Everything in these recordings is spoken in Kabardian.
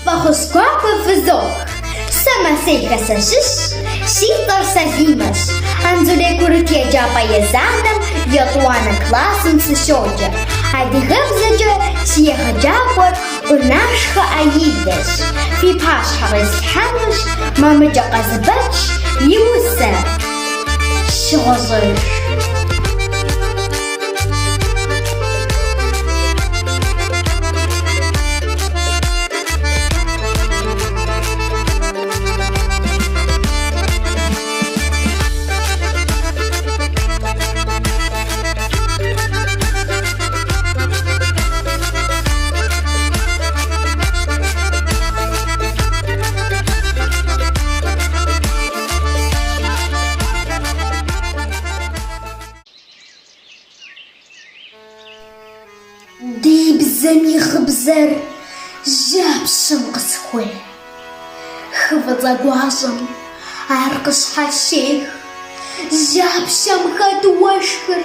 Фӏэхъус гуапэ фызох. Сэ Мэсейхэ сащыщщ, си цӏэр Салимэщ. Анзорей курыт еджапӏэ езанэм етӏуанэ классым сыщоджэ. Адыгэбзэкӏэ си егъэджакӏуэр Къунашхэ Аидэщ. Фи пащхьэ къислъхьэнущ Мамыкӏэ Къазбэч и усэ Щыгъуэщӏэж. Ди бзэм и гъыбзэр жьапщэм къысхуехь. Хы фӏыцӏэ гуащӏэм ар къыщхьэщех. Жьапщэм хэт уэшхыр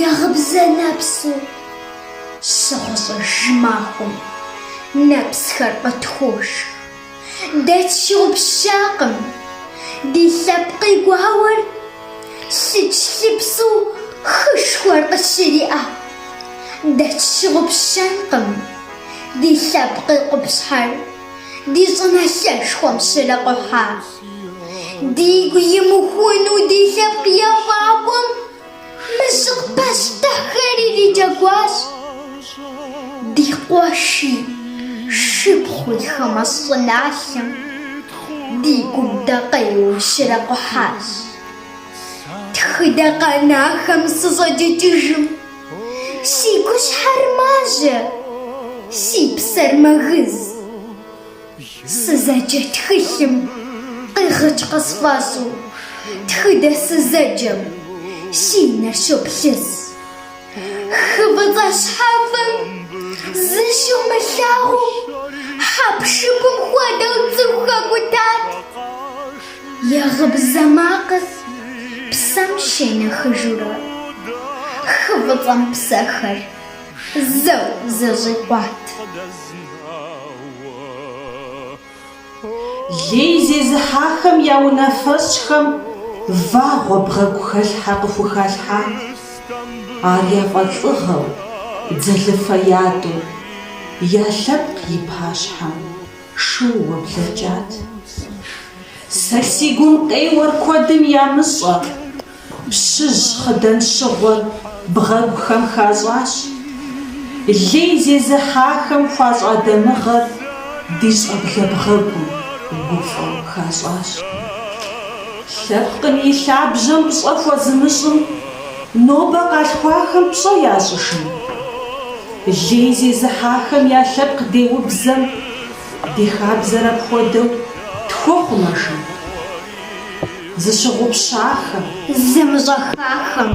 егъыбзэ нэпсу. Щыгъуэщӏэж махуэм нэпсхэр къытхуошх. Дэ тщыгъупщакъым ди лъэпкъ и гуауэр, лъыкӏ-лъыпсу хышхуэр къыщриӏа. Дэ тщыгъупщэнкъым ди лъэпкъ и къупщхьэр ди щӏыналъэшхуэм щракъухьа. Дигу имыхуну ди лъэпкъ ефӏакӏуэм Мыжьыкъ пащтыхьхэр ириджэгуащ. Ди къуэши, шыпхъуи хамэ щӏыналъэм ди гум дакъеуэу щракъухьащ. Тхыдэ къэнахэм сыщӏэджыкӏыжым, си гущхьэр мажэ, си псэр мэгыз. Сызэджэ тхылъым къигъыкӏ къысфӏэщӏу, тхыдэ сызэджэм си нэр щоплъыз. Хы фӏыцӏэ щхьэфэм зыщумылъагъуу, хьэпшыпым хуэдэу цӏыху хэкӏутат. Е гъыбзэ макъыр псэм щенэхыжурэ, хы фӏыцӏэм псэхэр зэу зэщӏикъуат. Лей зезыхьахэм я унафэщӏхэм вагъуэ бгъэгухэлъхьэ къыхухалъхьат. Ар яфӏэлӏыгъэу, дзэлыфэ ятӏу, я лъэпкъ и пащхьэм шууэ блэкӏат. Сэ си гум къеуэр куэдым ямыщӏэ. Пщыжь хъыдэн щыгъуэр бгъэгухэм хащӏащ. Лей зезыхьахэм хуащӏа дамыгъэр ди щӏэблэ бгъэгум гуфӏэу хащӏащ. Лъэпкъым и лъабжьэм пщӏэ хуэзымыщӏым нобэ къалъхуахэм пщӏэ ящӏыжын? Лей зезыхьахэм я лъэпкъ деубзэм ди хабзэр апхуэдэу тхуэхъумэжын? Зыщыгъупщахэм. Зымыщӏэхахэм.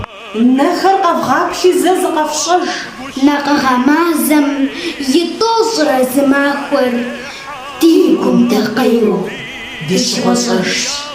Нэхэр къэвгъаплъи зэ зыкъэфщӏэж. Накъыгъэ мазэм и 31 махуэр ди гум дакъеуэу ди щыгъуэщӏэжщ.